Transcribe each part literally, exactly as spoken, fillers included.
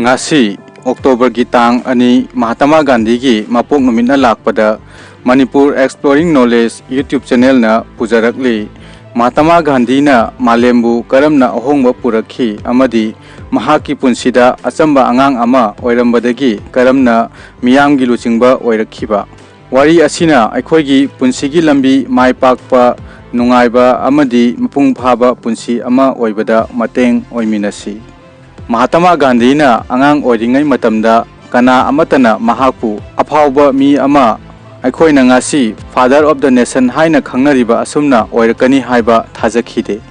ꯉꯁꯤ ꯑꯣꯛꯇꯣꯕꯔꯒꯤ ꯇꯥꯡ ꯑꯅꯤ, ꯃꯍꯥꯇꯃꯥ ꯒꯥꯟꯙꯤꯒꯤ ꯃꯄꯣꯛ ꯅꯨꯃꯤꯠꯅ ꯂꯥꯛꯄꯗ ꯃꯅꯤꯄꯨꯔ Exploring Knowledge YouTube ꯆꯦꯅꯦꯜꯅ ꯄꯨꯖꯔꯛꯂꯤ꯫ ꯃꯍꯥꯇꯃꯥ ꯒꯥꯟꯙꯤꯅ ꯃꯥꯂꯦꯝꯕꯨ ꯀꯔꯝꯅ ꯑꯍꯣꯡꯕ ꯄꯨꯔꯛꯈꯤ ꯑꯃꯗꯤ ꯃꯍꯥꯛꯀꯤ ꯄꯨꯟꯁꯤꯗ ꯑꯆꯝꯕ ꯑꯉꯥꯡ ꯑꯃ ꯑꯣꯏꯔꯝꯕꯗꯒꯤ ꯀꯔꯝꯅ ꯃꯤꯌꯥꯝꯒꯤ ꯂꯨꯆꯤꯡꯕ ꯑꯣꯏꯔꯛꯈꯤꯕ? ꯋꯥꯔꯤ ꯑꯁꯤꯅ ꯑꯩꯈꯣꯏꯒꯤ ꯄꯨꯟꯁꯤꯒꯤ ꯂꯝꯕꯤ ꯃꯥꯏ ꯄꯥꯛꯄ, ꯅꯨꯡꯉꯥꯏꯕ ꯑꯃꯗꯤ ꯃꯄꯨꯡ ꯐꯥꯕ ꯄꯨꯟꯁꯤ ꯑꯃ ꯑꯣꯏꯕꯗ ꯃꯇꯦꯡ ꯑꯣꯏꯃꯤꯟꯅꯁꯤ꯫ ꯃꯍꯥꯇꯃꯥ ꯒꯥꯟꯙꯤꯅ ꯑꯉꯥꯡ ꯑꯣꯏꯔꯤꯉꯩ ꯃꯇꯝꯗ ꯀꯅꯥ ꯑꯃꯠꯇꯅ ꯃꯍꯥꯛꯄꯨ ꯑꯐꯥꯎꯕ ꯃꯤ ꯑꯃ, ꯑꯩꯈꯣꯏꯅ ꯉꯁꯤ Father of the Nation ꯍꯥꯏꯅ ꯈꯪꯅꯔꯤꯕ ꯑꯁꯨꯝꯅ ꯑꯣꯏꯔꯛꯀꯅꯤ ꯍꯥꯏꯕ ꯊꯥꯖꯈꯤꯗꯦ꯫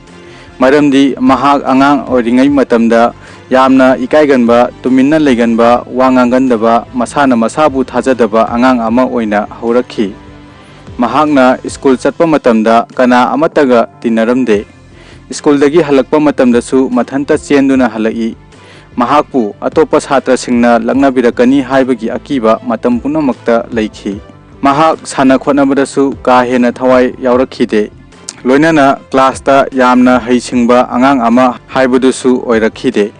ꯃꯔꯝꯗꯤ ꯃꯍꯥꯛ ꯑꯉꯥꯡ ꯑꯣꯏꯔꯤꯉꯩ ꯃꯇꯝꯗ ꯌꯥꯝꯅ ꯏꯀꯥꯏꯒꯟꯕ, ꯇꯨꯃꯤꯟꯅ ꯂꯩꯒꯟꯕ, ꯋꯥ ꯉꯥꯡꯒꯟꯗꯕ, ꯃꯁꯥꯅ ꯃꯁꯥꯕꯨ ꯊꯥꯖꯗꯕ ꯑꯉꯥꯡ ꯑꯃ ꯑꯣꯏꯅ ꯍꯧꯔꯛꯈꯤ꯫ ꯃꯍꯥꯛꯅ ꯁ꯭ꯀꯨꯜ ꯆꯠꯄ ꯃꯇꯝꯗ ꯀꯅꯥ ꯑꯃꯠꯇꯒ ꯇꯤꯟꯅꯔꯝꯗꯦ꯫ ꯁ꯭ꯀꯨꯜꯗꯒꯤ ꯍꯜꯂꯛꯄ ꯃꯇꯝꯗꯁꯨ ꯃꯊꯟꯇ ꯆꯦꯟꯗꯨꯅ ꯍꯜꯂꯛꯏ꯫ ꯃꯍꯥꯛꯄꯨ ꯑꯇꯣꯞꯄ ꯁꯥꯇ꯭ꯔꯁꯤꯡꯅ ꯂꯛꯅꯕꯤꯔꯛꯀꯅꯤ ꯍꯥꯏꯕꯒꯤ ꯑꯀꯤꯕ ꯃꯇꯝ ꯄꯨꯝꯅꯃꯛꯇ ꯂꯩꯈꯤ꯫ ꯃꯍꯥꯛ ꯁꯥꯟꯅ ꯈꯣꯠꯅꯕꯗꯁꯨ ꯀꯥ ꯍꯦꯟꯅ ꯊꯋꯥꯏ ꯌꯥꯎꯔꯛꯈꯤꯗꯦ꯫ ꯂꯣꯏꯅꯅ ꯀ꯭ꯂꯥꯁꯇ ꯌꯥꯝꯅ ꯍꯩꯁꯤꯡꯕ ꯑꯉꯥꯡ ꯑꯃ ꯍꯥꯏꯕꯗꯨꯁꯨ ꯑꯣꯏꯔꯛꯈꯤꯗꯦ꯫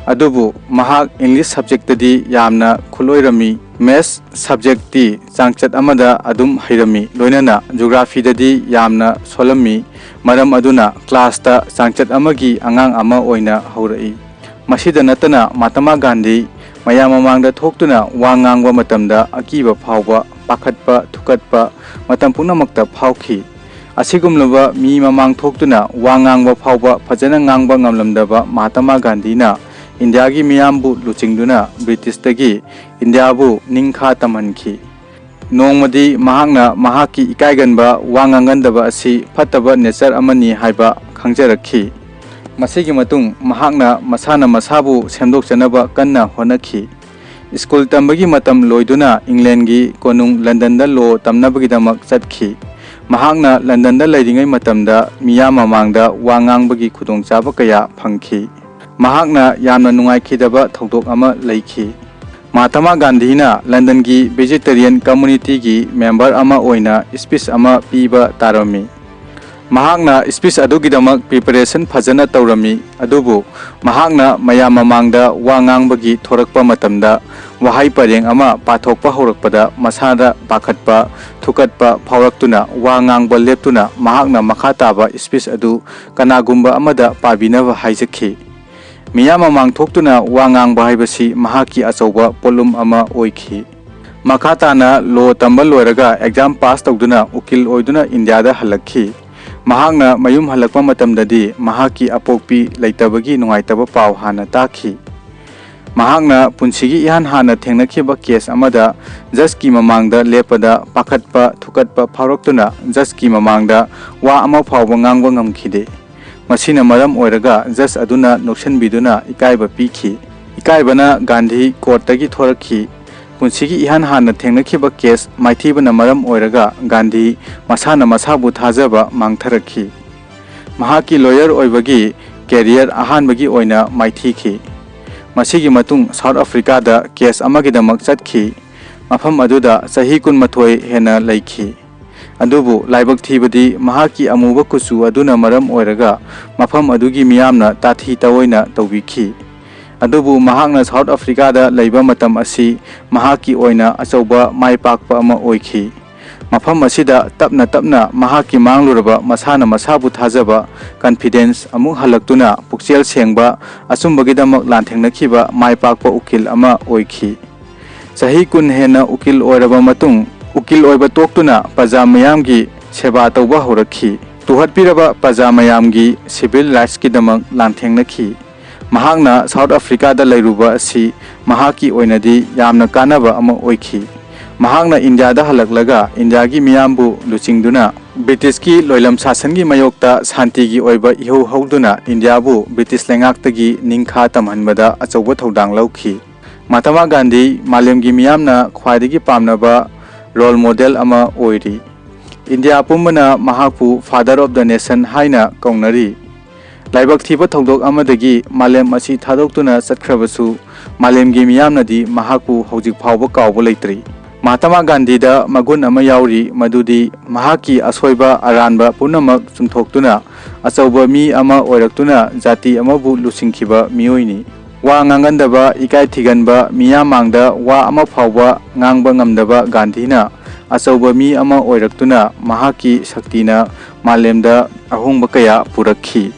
ꯑꯗꯨꯕꯨ ꯃꯍꯥꯛ ꯏꯪꯂꯤꯁ ꯁꯕꯖꯦꯛꯇꯗꯤ ꯌꯥꯝꯅ ꯈꯨꯠꯂꯣꯏꯔꯝꯃꯤ꯫ ꯃꯦꯊꯁ ꯁꯕꯖꯦꯛꯇꯤ ꯆꯥꯡꯆꯠ ꯑꯃꯗ ꯑꯗꯨꯝ ꯍꯩꯔꯝꯃꯤ꯫ ꯂꯣꯏꯅꯅ ꯖꯣꯒ꯭ꯔꯥꯐꯤꯗꯗꯤ ꯌꯥꯝꯅ ꯁꯣꯜꯂꯝꯃꯤ꯫ ꯃꯔꯝ ꯑꯗꯨꯅ ꯀ꯭ꯂꯥꯁꯇ ꯆꯥꯡꯆꯠ ꯑꯃꯒꯤ ꯑꯉꯥꯡ ꯑꯃ ꯑꯣꯏꯅ ꯍꯧꯔꯛꯏ꯫ ꯃꯁꯤꯗ ꯅꯠꯇꯅ ꯃꯍꯥꯇꯃꯥ ꯒꯥꯟꯙꯤ ꯃꯌꯥꯝ ꯃꯃꯥꯡꯗ ꯊꯣꯛꯇꯨꯅ ꯋꯥ ꯉꯥꯡꯕ ꯃꯇꯝꯗ ꯑꯀꯤꯕ ꯐꯥꯎꯕ, ꯄꯥꯈꯠꯄ, ꯊꯨꯀꯠꯄ ꯃꯇꯝ ꯄꯨꯝꯅꯃꯛꯇ ꯐꯥꯎꯈꯤ꯫ ꯑꯁꯤꯒꯨꯝꯂꯕ ꯃꯤ ꯃꯃꯥꯡ ꯊꯣꯛꯇꯨꯅ ꯋꯥ ꯉꯥꯡꯕ ꯐꯥꯎꯕ ꯐꯖꯅ ꯉꯥꯡꯕ ꯉꯝꯂꯝꯗꯕ ꯃꯍꯥꯇꯃꯥ ꯒꯥꯟꯙꯤꯅ ꯏꯟꯗꯤꯌꯥꯒꯤ ꯃꯤꯌꯥꯝꯕꯨ ꯂꯨꯆꯤꯡꯗꯨꯅ ꯕ꯭ꯔꯤꯇꯤꯁꯇꯒꯤ ꯏꯟꯗꯤꯌꯥꯕꯨ ꯅꯤꯡꯈꯥ ꯇꯝꯍꯟꯈꯤ꯫ ꯅꯣꯡꯃꯗꯤ ꯃꯍꯥꯛꯅ ꯃꯍꯥꯛꯀꯤ ꯏꯀꯥꯏꯒꯟꯕ, ꯋꯥ ꯉꯥꯡꯒꯟꯗꯕ ꯑꯁꯤ ꯐꯠꯇꯕ ꯅꯦꯆꯔ ꯑꯃꯅꯤ ꯍꯥꯏꯕ ꯈꯪꯖꯔꯛꯈꯤ꯫ ꯃꯁꯤꯒꯤ ꯃꯇꯨꯡ ꯃꯍꯥꯛꯅ ꯃꯁꯥꯅ ꯃꯁꯥꯕꯨ ꯁꯦꯝꯗꯣꯛꯆꯅꯕ ꯀꯟꯅ ꯍꯣꯠꯅꯈꯤ꯫ ꯁ꯭ꯀꯨꯜ ꯇꯝꯕꯒꯤ ꯃꯇꯝ ꯂꯣꯏꯗꯨꯅ ꯏꯪꯂꯦꯟꯒꯤ ꯀꯣꯅꯨꯡ ꯂꯟꯗꯟꯗ ꯂꯣ ꯇꯝꯅꯕꯒꯤꯗꯃꯛ ꯆꯠꯈꯤ꯫ ꯃꯍꯥꯛꯅ ꯂꯟꯗꯟꯗ ꯂꯩꯔꯤꯉꯩ ꯃꯇꯝꯗ ꯃꯤꯌꯥꯝ ꯃꯃꯥꯡꯗ ꯋꯥ ꯉꯥꯡꯕꯒꯤ ꯈꯨꯗꯣꯡꯆꯥꯕ ꯀꯌꯥ ꯐꯪꯈꯤ꯫ ꯃꯍꯥꯛꯅ ꯌꯥꯝꯅ ꯅꯨꯡꯉꯥꯏꯈꯤꯗꯕ ꯊꯧꯗꯣꯛ ꯑꯃ ꯂꯩꯈꯤ꯫ ꯃꯍꯥꯇꯃꯥ ꯒꯥꯟꯙꯤꯅ ꯂꯟꯗꯟꯒꯤ ꯚꯦꯖꯤꯇꯦꯔꯤꯌꯟ ꯀꯝꯃꯨꯅꯤꯇꯤꯒꯤ ꯃꯦꯝꯕꯔ ꯑꯃ ꯑꯣꯏꯅ ꯁ꯭ꯄꯤꯆ ꯑꯃ ꯄꯤꯕ ꯇꯥꯔꯝꯃꯤ꯫ ꯃꯍꯥꯛꯅ speech ꯑꯗꯨꯒꯤꯗꯃꯛ preparation ꯐꯖꯅ ꯇꯧꯔꯝꯃꯤ, ꯑꯗꯨꯕꯨ ꯃꯍꯥꯛꯅ ꯃꯌꯥꯝ ꯃꯃꯥꯡꯗ ꯋꯥ ꯉꯥꯡꯕꯒꯤ ꯊꯣꯔꯛꯄ ꯃꯇꯝꯗ, ꯋꯥꯍꯩ ꯄꯔꯦꯡ ꯑꯃ ꯄꯥꯊꯣꯛꯄ ꯍꯧꯔꯛꯄꯗ ꯃꯁꯥꯗ ꯄꯥꯈꯠꯄ, ꯊꯨꯀꯠꯄ ꯐꯥꯎꯔꯛꯇꯨꯅ ꯋꯥ ꯉꯥꯡꯕ ꯂꯦꯞꯇꯨꯅ ꯃꯍꯥꯛꯅ ꯃꯈꯥ ꯇꯥꯕ speech ꯑꯗꯨ ꯀꯅꯥꯒꯨꯝꯕ ꯑꯃꯗ ꯄꯥꯕꯤꯅꯕ ꯍꯥꯏꯖꯈꯤ꯫ ꯃꯤꯌꯥꯝ ꯃꯃꯥꯡ ꯊꯣꯛꯇꯨꯅ ꯋꯥ ꯉꯥꯡꯕ ꯍꯥꯏꯕꯁꯤ ꯃꯍꯥꯛꯀꯤ ꯑꯆꯧꯕ ꯄꯣꯠꯂꯨꯝ ꯑꯃ ꯑꯣꯏꯈꯤ꯫ ꯃꯈꯥ ꯇꯥꯅ law ꯇꯝꯕ ꯂꯣꯏꯔꯒ exam pass ꯇꯧꯗꯨꯅ ꯎꯀꯤꯜ ꯑꯣꯏꯗꯨꯅ ꯏꯟꯗꯤꯌꯥꯗ ꯍꯜꯂꯛꯈꯤ꯫ ꯃꯍꯥꯛꯅ ꯃꯌꯨꯝ ꯍꯜꯂꯛꯄ ꯃꯇꯝꯗꯗꯤ ꯃꯍꯥꯛꯀꯤ ꯑꯄꯣꯛꯄꯤ ꯂꯩꯇꯕꯒꯤ ꯅꯨꯡꯉꯥꯏꯇꯕ ꯄꯥꯎ ꯍꯥꯟꯅ ꯇꯥꯈꯤ꯫ ꯃꯍꯥꯛꯅ ꯄꯨꯟꯁꯤꯒꯤ ꯏꯍꯥꯟ ꯍꯥꯟꯅ ꯊꯦꯡꯅꯈꯤꯕ case ꯑꯃꯗ judgeꯀꯤ ꯃꯃꯥꯡꯗ ꯂꯦꯞꯄꯗ ꯄꯥꯈꯠꯄ, ꯊꯨꯀꯠꯄ ꯐꯥꯎꯔꯛꯇꯨꯅ judgeꯀꯤ ꯃꯃꯥꯡꯗ ꯋꯥ ꯑꯃ ꯐꯥꯎꯕ ꯉꯥꯡꯕ ꯉꯝꯈꯤꯗꯦ꯫ ꯃꯁꯤꯅ ꯃꯔꯝ ꯑꯣꯏꯔꯒ judge ꯑꯗꯨꯅ ꯅꯣꯛꯁꯤꯟꯕꯤꯗꯨꯅ ꯏꯀꯥꯏꯕ ꯄꯤꯈꯤ꯫ ꯏꯀꯥꯏꯕꯅ ꯒꯥꯟꯙꯤ courtꯇꯒꯤ ꯊꯣꯔꯛꯈꯤ꯫ ꯄꯨꯟꯁꯤꯒꯤ ꯏꯍꯥꯟ ꯍꯥꯟꯅ ꯊꯦꯡꯅꯈꯤꯕ case ꯃꯥꯏꯊꯤꯕꯅ ꯃꯔꯝ ꯑꯣꯏꯔꯒ ꯒꯥꯟꯙꯤ ꯃꯁꯥꯅ ꯃꯁꯥꯕꯨ ꯊꯥꯖꯕ ꯃꯥꯡꯊꯔꯛꯈꯤ꯫ ꯃꯍꯥꯛꯀꯤ lawyer ꯑꯣꯏꯕꯒꯤ career ꯑꯍꯥꯟꯕꯒꯤ ꯑꯣꯏꯅ ꯃꯥꯏꯊꯤꯈꯤ꯫ ꯃꯁꯤꯒꯤ ꯃꯇꯨꯡ South Africaꯗ case ꯑꯃꯒꯤꯗꯃꯛ ꯆꯠꯈꯤ꯫ ꯃꯐꯝ ꯑꯗꯨꯗ ꯆꯍꯤ ꯀꯨꯟꯃꯥꯊꯣꯏ ꯍꯦꯟꯅ ꯂꯩꯈꯤ꯫ ꯑꯗꯨꯕꯨ ꯂꯥꯏꯕꯛ ꯊꯤꯕꯗꯤ ꯃꯍꯥꯛꯀꯤ ꯑꯃꯨꯕ ꯀꯨꯆꯨ ꯑꯗꯨꯅ ꯃꯔꯝ ꯑꯣꯏꯔꯒ ꯃꯐꯝ ꯑꯗꯨꯒꯤ ꯃꯤꯌꯥꯝꯅ ꯇꯥꯊꯤ ꯇꯥꯑꯣꯏꯅ ꯇꯧꯕꯤꯈꯤ꯫ ꯑꯗꯨꯕꯨ ꯃꯍꯥꯛꯅ South Africaꯗ ꯂꯩꯕ ꯃꯇꯝ ꯑꯁꯤ ꯃꯍꯥꯛꯀꯤ ꯑꯣꯏꯅ ꯑꯆꯧꯕ ꯃꯥꯏ ꯄꯥꯛꯄ ꯑꯃ ꯑꯣꯏꯈꯤ꯫ ꯃꯐꯝ ꯑꯁꯤꯗ ꯇꯞꯅ ꯇꯞꯅ ꯃꯍꯥꯛꯀꯤ ꯃꯥꯡꯂꯨꯔꯕ ꯃꯁꯥꯅ ꯃꯁꯥꯕꯨ ꯊꯥꯖꯕ, confidence ꯑꯃꯨꯛ ꯍꯜꯂꯛꯇꯨꯅ ꯄꯨꯛꯆꯦꯜ ꯁꯦꯡꯕ, ꯑꯆꯨꯝꯕꯒꯤꯗꯃꯛ ꯂꯥꯟꯊꯦꯡꯅꯈꯤꯕ ꯃꯥꯏ ꯄꯥꯛꯄ ꯎꯀꯤꯜ ꯑꯃ ꯑꯣꯏꯈꯤ꯫ ꯆꯍꯤ ꯀꯨꯟ ꯍꯦꯟꯅ ꯎꯀꯤꯜ ꯑꯣꯏꯔꯕ ꯃꯇꯨꯡ, ꯎꯀꯤꯜ ꯑꯣꯏꯕ ꯇꯣꯛꯇꯨꯅ ꯄ꯭ꯔꯖꯥ ꯃꯤꯌꯥꯝꯒꯤ ꯁꯦꯕꯥ ꯇꯧꯕ ꯍꯧꯔꯛꯈꯤ꯫ ꯇꯨꯍꯠꯄꯤꯔꯕ ꯄ꯭ꯔꯖꯥ ꯃꯌꯥꯝꯒꯤ civil rightsꯀꯤꯗꯃꯛ ꯂꯥꯟꯊꯦꯡꯅꯈꯤ꯫ ꯃꯍꯥꯛꯅ South Africaꯗ ꯂꯩꯔꯨꯕ ꯑꯁꯤ ꯃꯍꯥꯛꯀꯤ ꯑꯣꯏꯅꯗꯤ ꯌꯥꯝꯅ ꯀꯥꯟꯅꯕ ꯑꯃ ꯑꯣꯏꯈꯤ꯫ ꯃꯍꯥꯛꯅ ꯏꯟꯗꯤꯌꯥꯗ ꯍꯜꯂꯛꯂꯒ ꯏꯟꯗꯤꯌꯥꯒꯤ ꯃꯤꯌꯥꯝꯕꯨ ꯂꯨꯆꯤꯡꯗꯨꯅ ꯕ꯭ꯔꯤꯇꯤꯁꯀꯤ ꯂꯣꯏꯂꯝ ꯁꯥꯁꯟꯒꯤ ꯃꯥꯌꯣꯛꯇ ꯁꯥꯟꯇꯤꯒꯤ ꯑꯣꯏꯕ ꯏꯍꯧ ꯍꯧꯗꯨꯅ ꯏꯟꯗꯤꯌꯥꯕꯨ ꯕ꯭ꯔꯤꯇꯤꯁ ꯂꯩꯉꯥꯛꯇꯒꯤ ꯅꯤꯡꯈꯥ ꯇꯝꯍꯟꯕꯗ ꯑꯆꯧꯕ ꯊꯧꯗꯥꯡ ꯂꯧꯈꯤ꯫ ꯃꯍꯥꯇꯃꯥ ꯒꯥꯟꯙꯤ ꯃꯥꯂꯦꯝꯒꯤ ꯃꯤꯌꯥꯝꯅ ꯈ꯭ꯋꯥꯏꯗꯒꯤ ꯄꯥꯝꯅꯕ role model ꯑꯃ ꯑꯣꯏꯔꯤ꯫ ꯏꯟꯗꯤꯌꯥ ꯄꯨꯝꯕꯅ ꯃꯍꯥꯛꯄꯨ Father of the Nation ꯍꯥꯏꯅ ꯀꯧꯅꯔꯤ꯫ ꯂꯥꯏꯕꯛ ꯊꯤꯕ ꯊꯧꯗꯣꯛ ꯑꯃꯗꯒꯤ ꯃꯥꯂꯦꯝ ꯑꯁꯤ ꯊꯥꯗꯣꯛꯇꯨꯅ ꯆꯠꯈ꯭ꯔꯕꯁꯨ, ꯃꯥꯂꯦꯝꯒꯤ ꯃꯤꯌꯥꯝꯅꯗꯤ ꯃꯍꯥꯛꯄꯨ ꯍꯧꯖꯤꯛ ꯐꯥꯎꯕ ꯀꯥꯎꯕ ꯂꯩꯇ꯭ꯔꯤ꯫ ꯃꯍꯥꯇꯃꯥ ꯒꯥꯟꯙꯤꯗ ꯃꯒꯨꯟ ꯑꯃ ꯌꯥꯎꯔꯤ, ꯃꯗꯨꯗꯤ ꯃꯍꯥꯛꯀꯤ ꯑꯁꯣꯏꯕ ꯑꯔꯥꯟꯕ ꯄꯨꯝꯅꯃꯛ ꯆꯨꯝꯊꯣꯛꯇꯨꯅ ꯑꯆꯧꯕ ꯃꯤ ꯑꯃ ꯑꯣꯏꯔꯛꯇꯨꯅ ꯖꯥꯇꯤ ꯑꯃꯕꯨ ꯂꯨꯆꯤꯡꯈꯤꯕ ꯃꯤꯑꯣꯏꯅꯤ꯫ ꯋꯥ ꯉꯥꯡꯒꯟꯗꯕ, ꯏꯀꯥꯏ ꯊꯤꯒꯟꯕ, ꯃꯤꯌꯥꯝ ꯃꯥꯡꯗ ꯋꯥ ꯑꯃ ꯐꯥꯎꯕ ꯉꯥꯡꯕ ꯉꯝꯗꯕ ꯒꯥꯟꯙꯤꯅ ꯑꯆꯧꯕ ꯃꯤ ꯑꯃ ꯑꯣꯏꯔꯛꯇꯨꯅ ꯃꯍꯥꯛꯀꯤ ꯁꯛꯇꯤꯅ ꯃꯥꯂꯦꯝꯗ ꯑꯍꯣꯡꯕ ꯀꯌꯥ ꯄꯨꯔꯛꯈꯤ꯫